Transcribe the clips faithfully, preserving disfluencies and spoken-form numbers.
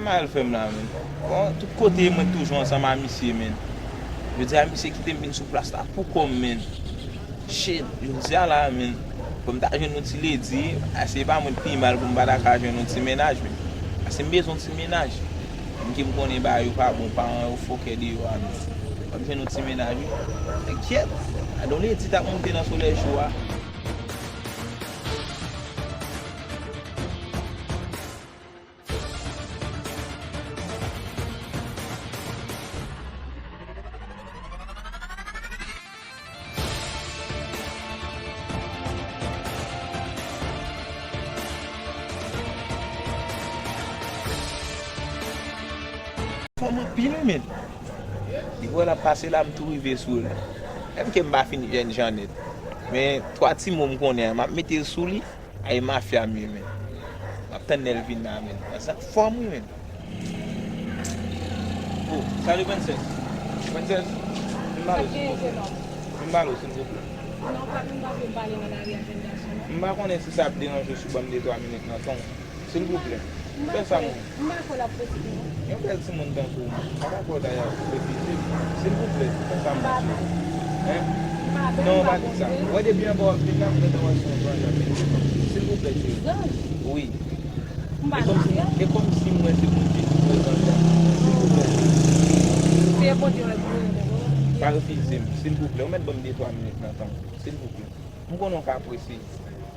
Al frè m la, men. Bon, tout kote mwen toujou ansanm a misye, men. Jodi a, misye kite m vin sou plas la pou kò m, men. Shit, jodi a la, men. Fò m ta jwenn yon ti ledi, a se pa mwen pi mal pou m pa ta ka jwenn yon ti mennaj, men. Paske m bezwen yon ti mennaj. Menm ke m konnen bagay yo pa bon, paran yo fòkè deyò a, men. Fò m jwenn yon ti mennaj, wi. Enkyèt, a don ledi t ap monte nan solèy cho a. Fò m anpil, wi, men. Depi wè l ap pase la, m tou rive sou l. Menm ke m pa fin jèn jan nèt. Men, twa ti mo m konnen an, m ap mete l sou li. Ay, mafya m ye, men. M ap tann lè l vin la, men. Sa fò m, wi, men. Oh, salut, Princess. Princess, vin pale, silvouplè. Vin pale, silvouplè. Non, pa vin pale, pale nan lari a jèn gason, non. M pa konnen si sa ap deranje w si w ban m de twa minit nan tan w. Silvouplè. Fè sa, mwen. M pa kwè l ap posib, non. Yon bèl timoun tankou w, m pa dakò dayè pou w refize m. Silvouplè, fè sa, mwen. Hein? Non, pa di sa. Wè, depi anba w ap vin la, m gentan wè se yon zanj ap vin. Silvouplè, cheri. Zanj? Wi. E kòmsi, e kòmsi m wè se Bondye ki voye zanj la. Silvouplè. Se Bondye wè pou mwen, non? Pa refize m, silvouplè. Ou mèt ban m de twa minit nan tan w, silvouplè. M konnen w ka prese,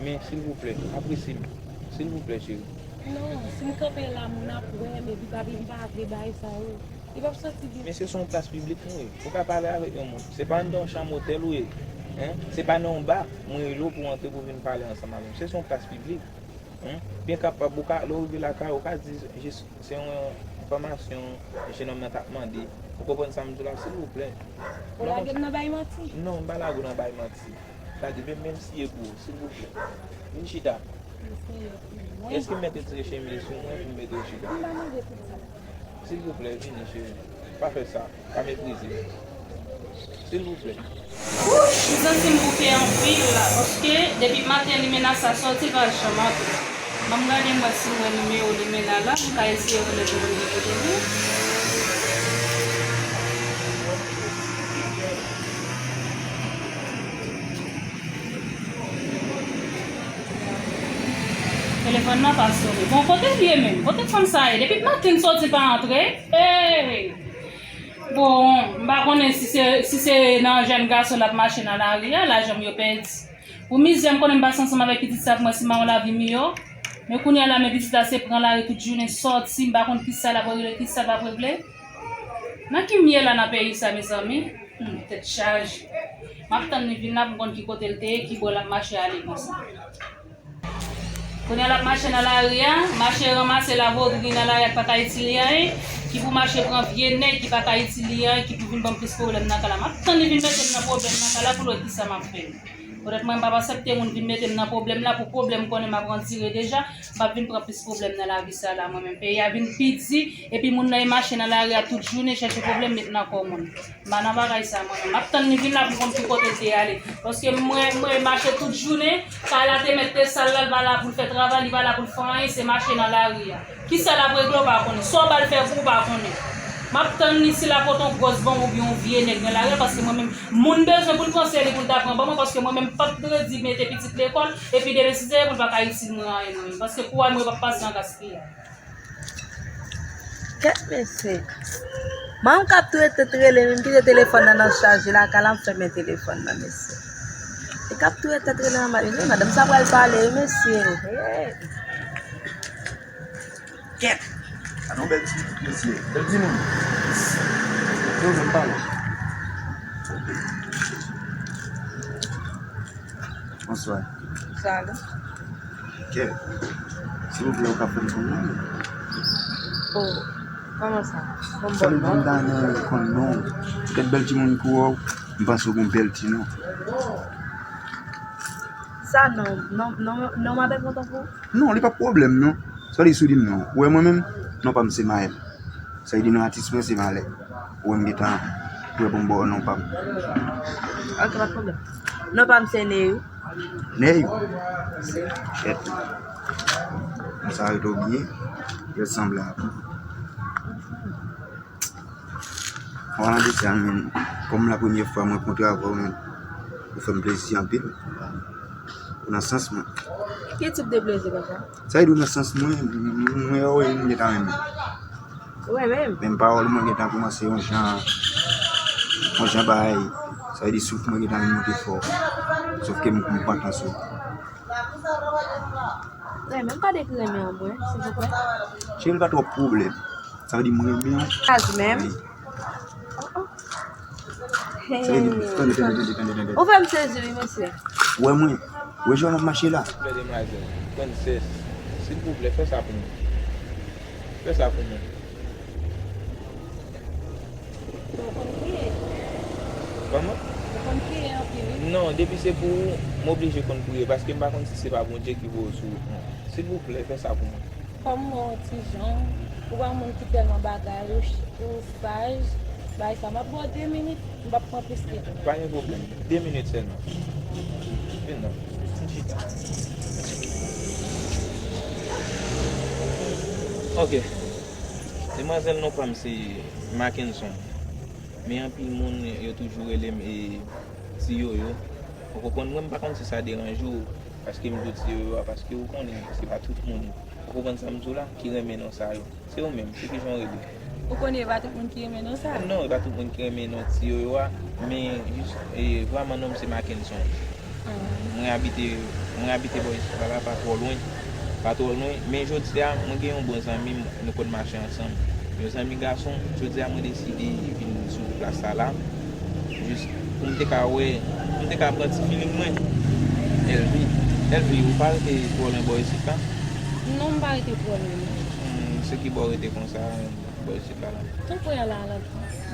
men silvouplè, apresye m. Silvouplè, cheri. Non, si m kanpe la, moun ap wè m, epi papi m pa vle bagay sa yo. Li p ap soti byen. Men se sou yon plas piblik nou ye. Ou ka pale avèk yon moun. Se pa anndan yon chanm otèl ou ye. Hein? Se pa nan yon ba mwen rele w pou w antre pou w vin pale ansanm avè m. Se sou yon plas piblik. Hein? Byen kapab, ou ka, lè w rive lakay ou, ou ka di jis se yon enfòmasyon jennonm nan t ap mande. Ou konprann sa m di w la, silvouplè. Ou lage m nan bay manti? Non, m pa lage w nan bay manti. Gade, menm, menm si e pou ou, silvouplè. Vin chita. Èske m mèt retire chemiz sou mwen pou m mete w chita? M pa mande pou sa. Silvouplè, vini, cheri. Pa fè sa. Pa meprize m. Silvouplè. Wouch, m santi m bouke anpil la, paske depi maten limena sa sòti, l pa janm antre. Ban m gade m wè si m wè nimewo limena la, m ka eseye rele pou mwen ki kote li. Telefòn nan pa sone. Bon, kote l ye menm? Kote fanm sa ye? Depi maten l sòti pa antre. Hey! Bon, m pa konnen si se, si se nan jèn gason l ap mache nan lari a, lajan m yo pèdi. Pou mizè, m konnen m pase ansanm avèk pitit sa pou mwen si m pa yon lavi miyò. Men kounye a la, men pitit la se pran lari tout jounen, sòti, m pa konn kisa l ap regle, kisa l p ap regle. Nan ki m ye la nan peyi sa, mezanmi? Hmm, tèt chaje. M ap tann li vin la pou m konn ki kote l te ye, ki bò l ap mache ale konsa. Kounye a l ap mache nan lari a, mache ranmase lavodri nan lari a ki pa ka itil li anyen, ki pou mache pran vye nèg ki pa ka itil li anyen, ki pou vin ban m plis pwoblèm nan kay la. M ap tann li vin mete m nan pwoblèm nan kay la pou l wè kisa m ap fè. Poutèt mwen, m p ap aksepte moun vin mete m nan pwoblèm la, pou pwoblèm m konnen m ap andire deja, m p ap vin pran plis pwoblèm nan lavi sa la mwen menm. Peyi a vin pi di, epi moun nan e mache nan lari a tout jounen, chèche pwoblèm met nan kò moun. M pa nan bagay sa mwen menm. M ap tann li vin la pou m konn ki kote l te ale. Paske mwen, mwen mache tout jounen, kay la te mèt te sal la, l pa la pou l fè travay, li pa la pou l fè anyen, se mache nan lari a. Kisa l ap regle, w pa konnen. Sa w ba l fè pou ou, w pa konnen. M ap tann li si l ap pote yon gwòs bonm oubyen yon vye nèg nan lari a, paske mwen menm, moun bezwen pou l pran, se li pou l ta pran ban mwen, paske mwen menm, m p ap redi mete pitit lekòl, epi demen si se pou l pa ka itil mwen anyen mwen menm, paske kouraj mwen p ap pase an gaspiya. Kèt mesye. Manman k ap touye tèt rele, menm kite telefòn nan nan chaje lakay la, m fèmen telefòn nan, mesye. E k ap touye tèt rele nan madanm, madanm sa pral pale, wi, mesye. Hey. Kèt. Sa non bèl ti mesye, bèl timoun. Yo, jwenn pale. Bonswa. Salut. Kèt. Silvouplè, ou ka fè m konn non? Oh, kòman sa? Sa vle di m ta renmen konn non. Kèt, bèl timoun kou wè w, m panse w gon bèl ti non. Sa non, non, non, non, m avèk ou tankou? Non, li pa pwoblèm non. Sa vle di si w di m non. Ou wè mwen menm, non pa m se Maël. Sa vle di non atis mwen se Malè. Ou wè m gentan prè pou m ba w non pa m. Ok, pa t pwoblèm. Non pa m se Neyou. Neyou? Kèt. Sa rete w byen. Yo sanble ak ou. An palan de sa, men, kòm la premyè fwa mwen kontre avè w, men, ou fè m plezi anpil. Ou nan sans mwen. Ki tip de plezi konsa? Sa vle di ou nan sans mwen, mwen wè w, mwen gentan renmen. Ou renmen m? Menm pawòl mwen gentan kòmanse yon jan, yon jan bay. Sa vle di souf mwen gentan vin monte fò. Sof ke m, m pantan sou. Renmen, m ka dekri renmen an mwen, silvouplè? Cheri, pa twòp pwoblèm. Sa vle di mwen renmen w. Kaz menm. Wi. Oh, oh. Hey. Tande, tande, tande, tande, tande. Ou fè m sezi, wi, mesye. Ou wè mwen? Ou wè jan w ap mache la? Silvouplè, demwazèl, prensès, silvouplè, fè sa pou mwen. Fè sa pou mwen. Ou konn kriye. Kòman? Ou konn kriye anpil, wi. Non, depi se pou ou, m oblije konn kriye, paske m pa konn si se pa Bondye ki voye w sou wout mwen. Silvouplè, fè sa pou mwen. Kòm ou wè yon ti jan, ou pa yon moun ki tèlman bagay, ou ch-, ou saj, bay sa. M ap ba w de minit, m p ap pran plis ke de minit. Pa gen pwoblèm. De minit sèlman. Vin non. Vin chita. Ok. Demwazèl, non pa m se Mackenson. Men anpil moun, yo toujou rele m, e, Ti Yoyo. Ou konprann? Mwen, m pa konn si sa deranje w, paske m di w Ti Yoyo a, paske ou konnen, se pa tout moun, ou konprann sa m di w la, ki renmen non sa yo. Se ou menm, se kijan w rele? Ou konnen e pa tout moun ki renmen non sa? Non, e pa tout moun ki renmen non Ti Yoyo a, men jis, e, vrèman non m se Mackenson. Ah. Mwen abite, mwen abite bò isit la, pa twò lwen, pa twò lwen, men jodi a, mwen gen yon bon zanmi m, nou konn mache ansanm. Yon zanmi gason, jodi a mwen deside vin sou plas sa la, jis pou m te ka wè, pou m te ka pran ti feeling mwen. Elvi, Elvi, ou pa rete twò lwen bò isit la? Non, m pa rete twò lwen, non. Hmm, se ki bò w rete konsa, bò isit la, la? Tou pre a la, la.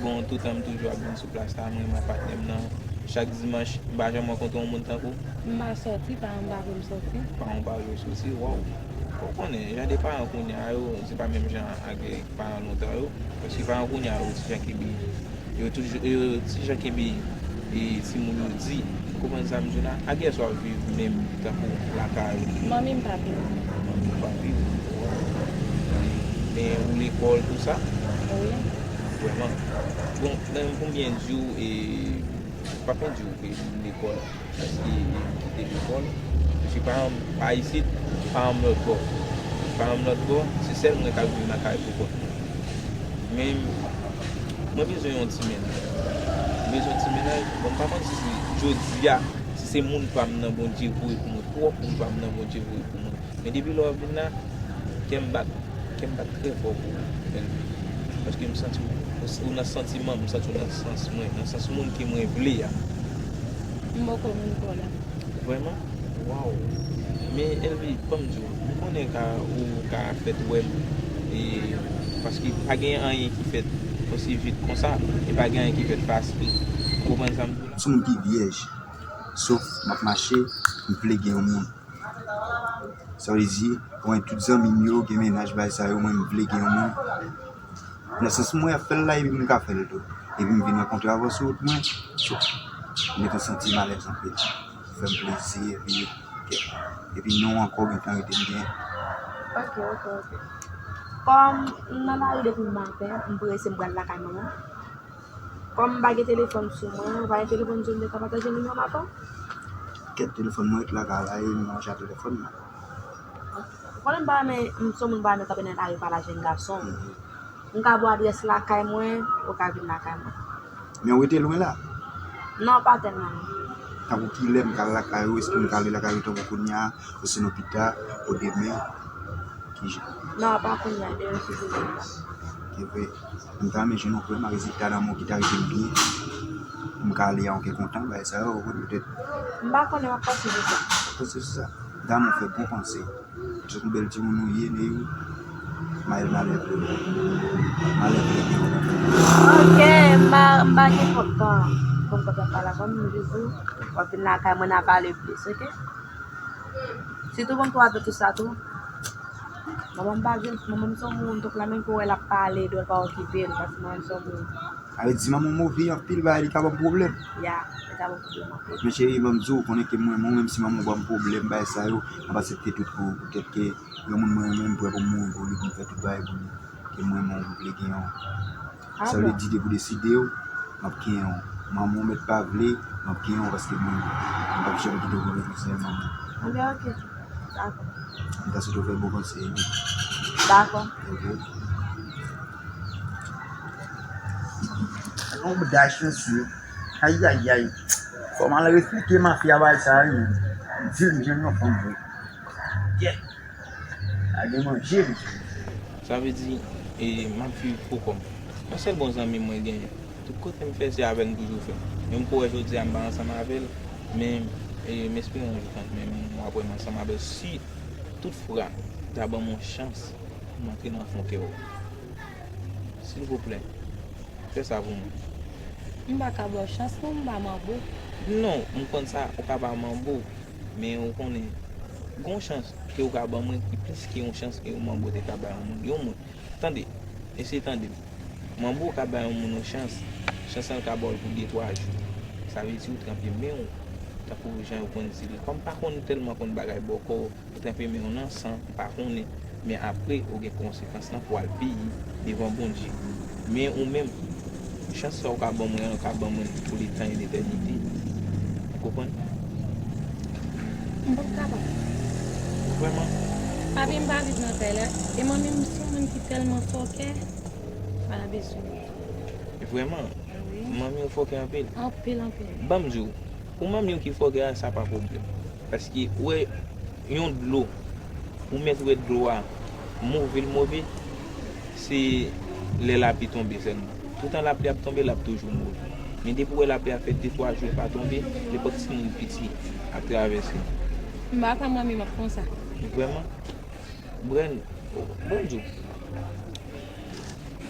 Bon, toutan m toujou ap vin sou plas la, mwen, m ak patnè m nan. Chak dimanch, m pa janm rankontre yon moun tankou w. M pa sòti, paran m pa vle m sòti. Paran w pa vle w sòti, waw. Ou konnen, jan de paran kounye a yo, se pa menm jan ak paran lontan yo. Paske paran kounye a yo, ti jan kenbe, yo toujou, yo ti jan kenbe, e, timoun yo di. Ou konprann sa m di w la? Ak kiyès w ap viv menm tankou lakay ou? Manmi m pa viv. Manmi w pa viv? Waw. Men ou lekòl tou sa? Wi. Vrèman. Bon, nan pou m byen di w, e, pa byen di w ke m lekòl, paske m kite lekòl, paske paran m pa isit, paran m lòt bò. Paran m lòt bò, se sèl mwen k ap viv nan kay pou kont mwen. Men, mwen bezwen yon ti mennaj. Mwen bezwen yon ti mennaj, bon, m pa konn si jodi a, si se moun pa m nan Bondye voye pou mwen, pwòp moun pa m nan Bondye voye pou mwen. Men depi lè w ap vin la, kè m bat, kè m bat trè fò pou ou, Elvi. Paske m santi w, ou, ou nan santiman m, m santi w nan sans mwen, nan sans moun ke mwen vle a. M poko vin kò la. Vrèman? Waw! Men Elvi, ban m di w, m konnen ka, ou ka fèt wè m, e, paske pa gen anyen ki fèt osi vit konsa, e pa gen anyen ki fèt fasil. Ou konprann sa m di w la? M se yon moun ki vyèj, sof m ap mache, m vle gen yon moun. Sa vle di, mwen, tout zanmi m yo gen mennaj, bagay sa yo, mwen, m vle gen yon moun. Nan sans mwen ap fè l la, epi m ka fè l tou. Epi m vin rankontre avè w sou wout mwen, m gentan santi m alèz anpil. Ou fè m plezi, epi, epi non ankò gentan rete m gen. Ok, ok, ok. Kòm m nan lari depi maten, m prese, m pral lakay manman m. Kòm m pa gen telefòn sou mwen, ou pa gen telefòn sou ou, m te ka pataje nimewo m avè w? Kèt, telefòn mwen ret lakay la, e m pa chèche telefòn nan. Ou konnen m pa renmen, m se yon moun m pa renmen kanpe nan lari pale a jèn gason. Mhm. M ka ba w adrès lakay mwen, ou ka vin lakay mwen. Men ou rete lwen la? Non, pa tèlman, non. Tankou kilè m ka al lakay ou, èske m ka ale lakay ou tankou kounye a, osinon pita, ou demen? Kijan? Non, pa kounye a, demen se pou pita. Se vre. M ta renmen jwenn yon vrèman rezilta nan men w ki ta rete m byen. Pou m ka ale a yon kè kontan, bagay sa yo, ou konn petèt. M pa konnen, m ap panse sou sa. W ap panse sou sa. M ta renmen w fè bon panse. Jis yon bèl timoun ou ye, Neyou. Mayèl malè vre. Malè vre gen yon. Ok, m pa, m pa gen twòp tan pou m kontan pale avè w, m jis di w, w ap vin lakay mwen, n a pale plis, ok? Sitou ban m twa tou sa tou. Manman m pa vin, manman m se yon moun, donk la menm pou wè l ap pale, dwe pa okipe l, paske manman m se yon moun. Sa vle di manman w move anpil, bagay li ka ban m pwoblèm. Ya, li ka ban m pwoblèm anpil. Men cheri, ban m di w, ou konnen ke m renmen w, menm si manman w ban m pwoblèm, bagay sa yo, m ap aksepte tout pou, poutèt ke yon moun mwen renmen, m prè pou m mouri pou li, pou m fè tout bagay pou li. Ke m renmen w, m vle gen yon Ah bon? Sa vle di depi w deside w, m ap kenyen w. Manman w mèt pa vle, m ap kenyen w paske mwen, m p ap janm kite w pran konsèy manman w. Anben, ok. Dakò. M ta swete w fè bon konsèy wi. Dakò. Ok. Yon bouda chansye. Ayayay. Fò m al respekte mafya bagay sa wi. Di l m jwenn yon fanm vre. Yeah. Lage manje wi. Sa vle di, e, m ap viv pou kò m. Yon sèl bon zanmi mwen genyen. Tout kote m fè, se avè l m toujou fè. Menm kou wè jodi a m pa ansanm avè l, men, e, m espere yon jou kantmenm m ap wè m ansanm avè l. Si tout fwa ta ban m yon chans pou m antre nan fon kè w. Silvouplè, fè sa pou mwen. M pa ka ba w chans non, m pa manbo. Non, m konn sa, ou ka pa manbo, men ou konnen, gon chans ke ou ka ban mwen ki plis ke yon chans ke yon manbo te ka bay yon moun. Yon moun, tande, eseye tande m. Manbo ka bay yon moun yon chans, chans lan l ka ba w l pou de twa jou. Sa vle di ou tranpe men w, tankou jan yo konn di l. Kòm m pa konn tèlman konn bagay bòkò, ou tranpe men w nan san, m pa konnen, men apre ou gen konsekans lan pou w al peye devan Bondye. Men ou menm, chans sa ou ka ban mwen an, ou ka ban mwen l pou letan e letènite. Ou konprann? M p ap kapab. Vrèman? Papi, m pa viv nan kay la. E manmi m se yon moun ki tèlman fòkè. Pa nan bezwen. Vrèman? Wi. Manmi w fòkè anpil? Anpil, anpil. Ban m di w, pou manmi w ki fòkè a, sa pa pwoblèm. Paske, ou wè, yon dlo, ou mèt wè dlo a move l move, se lè lapli tonbe sèlman. Toutan lapli ap tonbe, l ap toujou move. Men depi w wè lapli a fè de twa jou l pa tonbe, nenpòt timoun piti ap travèse. M pa kwè manmi m ap konsa. Vrèman? Bren, bon, di w.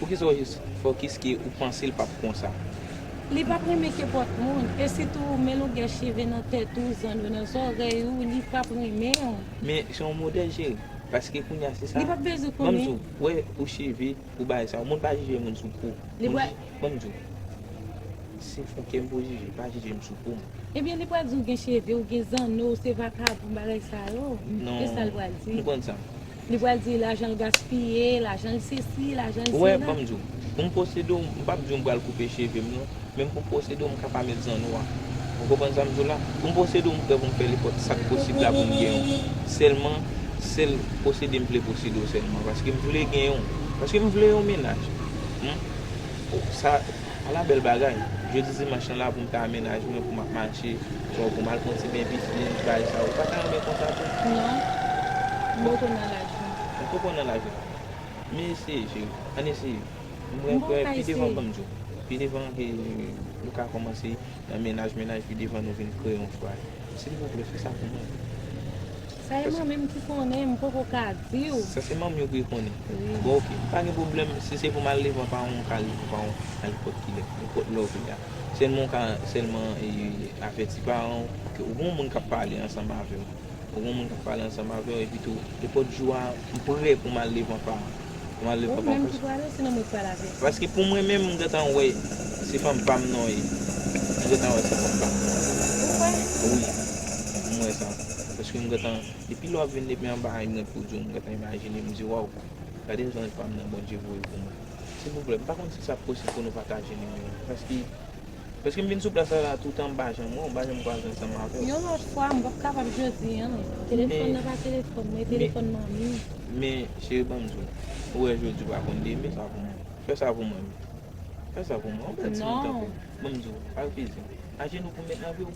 Poukisa w jis fokis ke ou panse l p ap konsa? Li p ap renmen kenpòt moun, e sitou men longè cheve nan tèt ou, zanno nan zòrèy ou, li p ap renmen w. Men se yon modèl, cheri, paske kounye a se sa. Li p ap bezwen konnen. Ban m di w, wè, ou cheve, ou bagay sa, moun pa jije moun sou po. Li pral. Ban m di w. Se fon kè m pou w jije, pa jije m sou po m. Ebyen, li pral di w gen cheve, ou gen zanno, ou se vakabon, bagay sa yo. Non. E sa l pral di? M konn sa. Li pral di lajan l gaspiye, lajan l sesi, lajan l sela. Ou wè, ban m di w, pou m posede w, m p ap di w m pral koupe cheve m non, men pou m posede w, m ka pa met zanno a. Ou konprann sa m di w la? Pou m posede w, m prè pou m fè nenpòt sa k posib la pou m gen w. Sèlman, sèl posede m vle posede w sèlman, paske m vle gen w. Paske m vle yon mennaj. Hmm? Sa, ala bèl bagay. Jodi dimanch lan la pou m ta amenaj mwen, pou m ap mache, pou m al pran ti ben piti, bagay sa yo. Ou pa ta renmen konsa tou? Non. M poko nan laj lan. Ou poko nan laj lan. Men eseye, cheri. Ann eseye. M kwè pi devan, ban m di w. Pi devan ke nou ka kòmanse nan mennaj, mennaj, pi devan nou vin kreye yon fwaye. Silvouplè, fè sa pou mwen. Sa e manmi m ki konnen, m poko ka di w. Sa se manmi w ki konnen. Wi. Bon, ok. Pa gen pwoblèm. Si se pou m al devan paran w, m ka al devan paran w nan nenpòt kilè, nenpòt lè w vle a. Sèlman w ka sèlman, e, avèti paran w ke ou gen yon moun k ap pale ansanm avè w. Ou gen yon moun k ap pale ansanm avè w, epi tou, nenpòt jou a, m prè pou m al devan paran. Pou m al devan paran. Ou menm ki prale, sinon mwen k prale avè w? Paske pou mwen menm, m gentan wè se fanm pa m non ye. M gentan wè se fanm pa m. Ou kwè? Wi, m wè sa. Paske m gentan, depi lè w ap vin depi anba ay mwen pou di w, m gentan imajine, m di, waw, gade jan fanm nan Bondye voye pou mwen. Silvouplè, m pa konn si sa posib pou nou pataje nimewo. Paske, paske m vin sou plas la, la toutan m pa janm wè w, m pa janm kwaze ansanm avè w. Yon lòt fwa, m p ap kapab jodi a non. Telefòn nan pa telefòn mwen, e telefòn manmi. Men, cheri, ban m di w. Ou wè jodi w pa konn li, men sa pou mwen. Fè sa pou mwen. Fè sa pou mwen. Yon bèl timoun tankou w. Ban m di w, al peze. Ajenou pou m met nan pye w.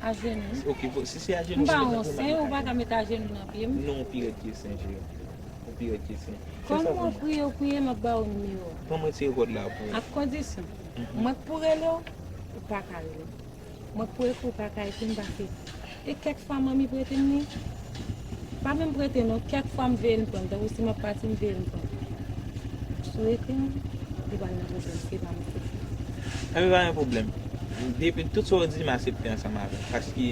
Ajenou? Ok, bon, si se ajenou pou m met nan pye w, m pa ka. M pa yon sen, ou pa ka met ajenou nan pye m. Non, ou pi rèd ke sen, cheri. Ou pi rèd ke sen. Fè sa pou mwen. Kòm ou kriye, ou kriye, m ap ba ou nimewo. Ban mwen ti rekòd la pou ou. Ak kondisyon. Mhm. Mwen k pou rele w, ou pa ka rele m. Mwen k pou ekri w, ou pa ka ekri m, paske e kèk fwa manmi prete m li. Pa menm prete non, kèk fwa m veye l m pran l, tankou si m ap pati m veye l m pran l. Si w ekri m, li pral nan pwoblèm, se pa mwen k ekri. Anben, pa gen pwoblèm. Depi tout sa w di, m aksepte ansanm avè w, paske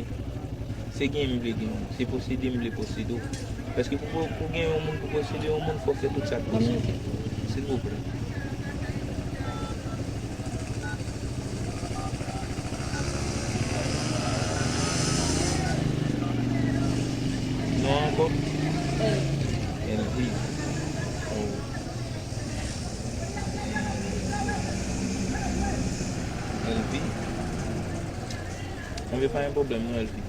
se gen m vle gen w, se posede m vle posede w. Paske pou, pou, pou gen yon moun, pou posede yon moun, fò w fè tout sa k posib. Silvouplè. Non ankò? Elvi. Oh. Pa gen pwoblèm non, Elvie.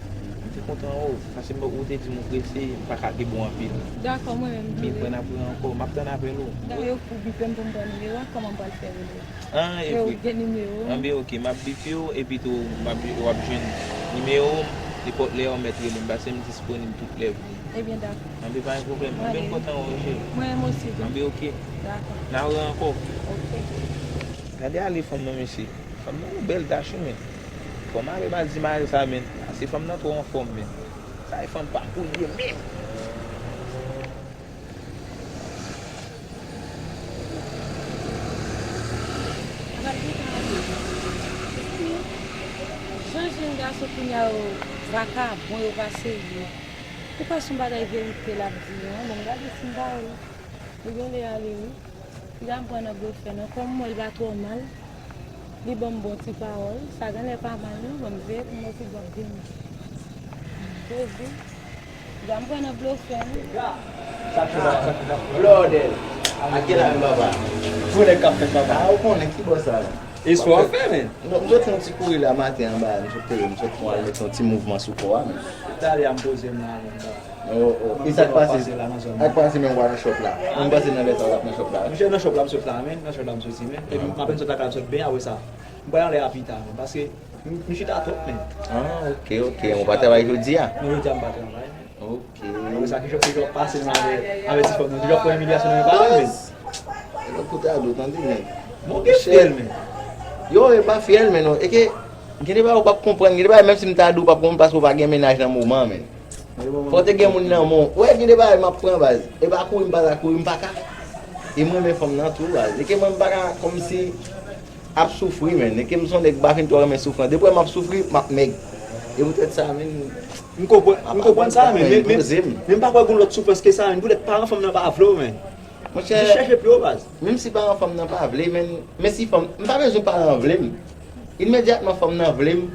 M te kontan wè w, paske m, ou te di m ou prese, m pa ka gen bon anpil. Dakò, mwen menm tou. Men mwen ap wè ankò, m ap tann apèl ou. Dakò, ou bipe m pou m pran nimewo a, kòman m pral fè rele w? An, e vre. Ou gen nimewo m? Anben, oke, m ap bipe w, epi tou, m ap, w ap jwenn nimewo m, nenpòt lè w mèt rele m, paske m disponib tout lè vre. Ebyen, dakò. Anben, pa gen pwoblèm. Anben, m kontan wè w, cheri. Mwen menm osi tou. Anben, oke. Dakò. N a wè ankò. Oke. Gade ale fanm nan, mesye. Fanm nan yon bèl dach wi, men. Fò mare baz di mare sa, men. Ase fanm nan twò anfòm, men. Sa e fanm pa kou l ye menm. Jan jèn gason kounye a yo vakabon, yo pa serye. Ou kwè se yon bagay verite l ap di an? Bon, m gade si m pa wè l. Li genlè ale wi. Piga m pran nan blofè non. Kòm m wè l pa twò mal, li ban m bon ti pawòl. Sa genlè pa mal non, ban m veye pou m wè si l p ap vini. Jezi. Piga m pran nan blofè non. Blòdèl. Ak gen la menm papa. Gwo nèg k ap fèt papa. A, ou konnen ki bò sa la? E sa w ap fè, men? Non, m sot fè yon ti kouri la maten anba, m sot, m sot pran al met yon ti mouvman sou kò a, men. Talè a m poze m la, men. Oh, oh. E sa k pase? Sa k pase menm w pa nan shop la? Mwen m panse nan lè sa w t ap nan shop la. Monchè, nan shop la m sot la, men. Nan shop la m soti, men. Epi m apèn sot lakay la, m sot byen apre sa. M pral anlè a pita, men. Paske m, m chita twòp, men. Ah, ok, ok. Ou pa travay jodi a? Non, jodi a m pa travay, men. Ok. Apre sa, ki jòf, ki jòf pase menm avè, avè ti fanm nan. Ki jòf pran imilyasyon nan men paran l, men. Nèg koute ado, tande, men. Bon, gen fyèl, men. Yo, e pa fyèl, men, non. E ke, gen de bagay ou p ap konprann, gen de bagay, menm si m ta di w p ap konprann, paske w pa gen mennaj nan moman, men. Fò w te gen moun nan men w. Ou wè, gen de bagay m ap pran, baz. E pa kouri m pa ta kouri, m pa ka. E m renmen fanm nan tou, baz. E ke mwen, m pa ka, kòmsi, ap soufri, men. E ke m se yon nèg m pa fin twò renmen soufri. Depi w wè m ap soufri, m ap mèg. E poutèt sa, men, m konprann, m konprann sa, men, men, men, men m pa kwè gen lòt soufrans ke sa, men. Poutèt paran fanm nan pa vle w, men. Monchè, jis chèche pi wo, baz. Menm si paran fanm nan pa vle, men, men si fanm, m pa bezwen paran an vle m. Imedyatman fanm nan vle m,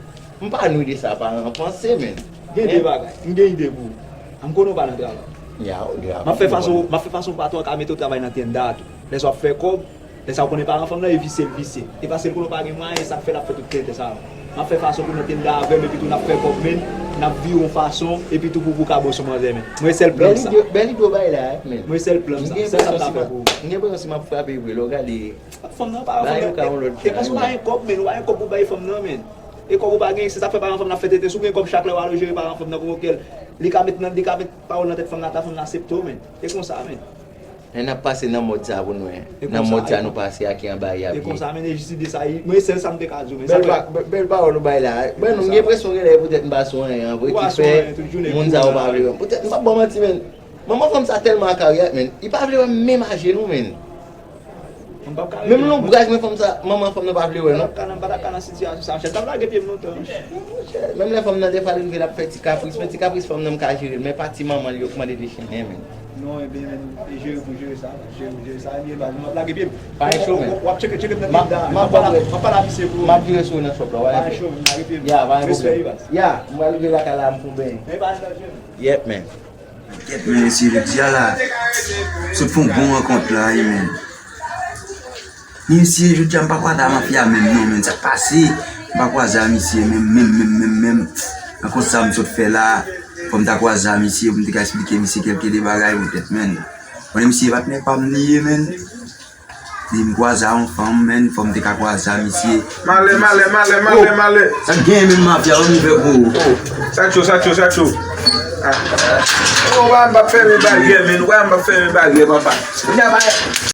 m pa nwi de sa paran an panse, men. Gen de bagay, m gen ide pou ou. M konnen w pa nan travay. Ya, w grav. M ap fè fason, m ap fè fason patwon an ka mete w travay nan tenda a tou. Lè sa w ap fè kòb, lè sa w konnen paran fanm nan e visye l visye. E paske l konnen w pa gen mwayen, sa k fè l ap fè tout tenten sa yo. M ap fè fason pou nan tenda avè m, epi tou n ap fè kòb, men, n ap vire yon fason, epi tou pou, pou ka bon sou manzè, men. Mwen sèl plan sa. Bèl ide, bèl ide w bay la, men. Mwen sèl plan sa, sèl sa m ka fè pou ou. M gen enpresyon si m ap frape vre, lè w gade. Fanm nan, paran fanm nan. E paske w pa gen kòb, men, ou pa gen kòb pou bay fanm nan, men. E kòb ou pa gen, se sa k fè paran fanm nan ap fè tenten. Si w gen kòb, chak lè w al jere paran fanm nan, konvoke l, li ka met nan, li ka met pawòl nan tèt fanm nan, ata fanm nan aksepte w, men. E konsa, men. Lè n ap pase nan mòd sa pou nou, en. Nan mòd sa nou pase a ki anba y ap ye. E konsa, men, e jis ide sa, mwen, sèl sa m te ka di w, men. Bèl pa-, bè-, bèl pawòl ou bay la. Mwen, m gen enpresyon genlè poutèt m pa sou anyen an vre ki fè moun sa yo pa vle wè m. Poutèt m p ap ba w manti, men. Manman fanm sa tèlman akaryat, men. Li pa vle wè m menm ajenou, men. Menm lonbraj mwen fanm sa, manman fanm nan pa vle wè non. M pa t ap ka nan sitiyasyon sa, monchè. M t ap lage pye m lontan, monchè. Monchè, menm lè fanm nan defwa l rive l ap fè ti kapris, men ti kapris fanm nan m ka jere l, men pa ti manman l yo k mande dechennen, men. Non, ebyen, men, e jere pou jere sa, jere pou jere sa, ebyen, baz, m ap lage pye m. Pa gen cho, men. W ap tcheke, tcheke m nan tenda. M ap pale a misye pou ou. M ap vire sou ou nan shop la, w a. Pa gen cho, men, lage pye m. Ya, pa gen pwoblèm. Respè wi, baz. Ya, m pral rive lakay la, m fon benyen. Men pa gen danje, men. Yep, men. Kèt, men mesye, jodi a la, sot fè yon bon rankont la, wi, men. Men mesye, jodi a m pa kwaze a mafya menm non, men. Sa k pase? M pa kwaze a misye menm, menm, menm, menm, menm. Rankont sa m sot fè la, fò m ta kwaze a misye, pou m te ka eksplike misye kèlke de bagay, poutèt, men. Konnen misye patnè pa m li ye, men. Li di m kwaze a yon fanm, men, fò m te ka kwaze a misye. Malè, malè, malè, malè, malè. Sa k genyen menm mafya, ban m ouvè pou ou. Sa k cho, sa k cho, sa k cho. Ah. Oh, w a m p ap fèmen baryè, men. W a m p ap fèmen baryè, papa. Kounye a, pa,